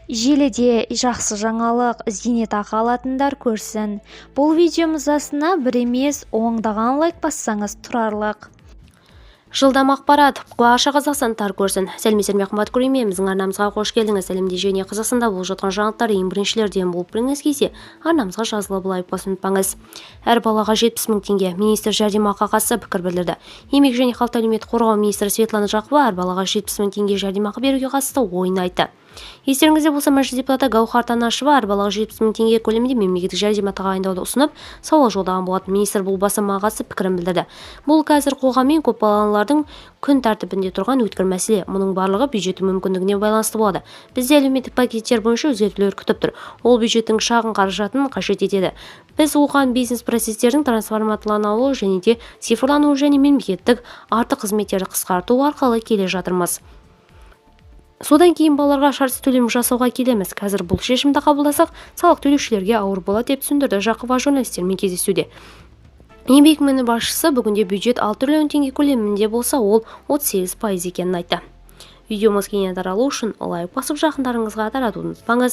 Желіде жақсы жаңалық: зейнетақы алатындар көрсін. Бұл видеомыз астына бір емес, ондаған лайк бассаңыз тұрарлық. Жылдам ақпарат, барша қазақстандықтар көрсін. Сәлеметсіздер ме, қымбат көрермен! Біздің арнамызға қош келдіңіз! Әлемде және Қазақстанда болып жатқан жаңалықтар ең біріншілерден болып білгіңіз келсе, арнамызға жазылып, лайк басуды ұмытпаңыз. Әр балаға 70 мың теңге. Министр жәрдемақыға қатысты пікір білдірді. Еңбек және халықты әлеуметтік қорғау министрі Светлана Жақыпова әр балаға 70 мың теңге жәрдемақы беруге қатысты ойын айтты. Естеріңізде болса, Мәжіліс депутаты Гаухар Танашева әр балаға 70 мың теңге көлемінде мемлекеттік жәрдемақы тағайындауды ұсынып, сауал жолдаған болатын. Министр бұл бастамаға қатысты пікірін білдірді. Бұл қазір қоғам мен көпбалалы аналардың күн тәртібінде тұрған өткір мәселе. Мұның барлығы бюджеттің мүмкіндігіне байланысты болады. Бізде әлеуметтік пакеттер бойынша өзгертулер күтіп тұр. Ол бюджеттің шағын қаражатын қажет етеді. Біз оған бизнес процестердің трансформациялануы және де цифрлануы және мемлекеттік артық қызметтерді қысқарту арқылы келе жатырмыз. Содан кейін балаларға шартсыз төлем жасауға келеміз. Қазір бұл шешімді қабылдасақ, салық төлеушілерге ауыр болады, деп түсіндірді Жақыпова журналистермен кездесуде. Еңбек мін басшысы бүгінде бюджет 6 триллион теңге көлемінде болса, ол 38% екенін айтты. Видеомыз кеңінен таралу үшін лайк басып, жақындарыңызға таратуды ұмытпаңыз.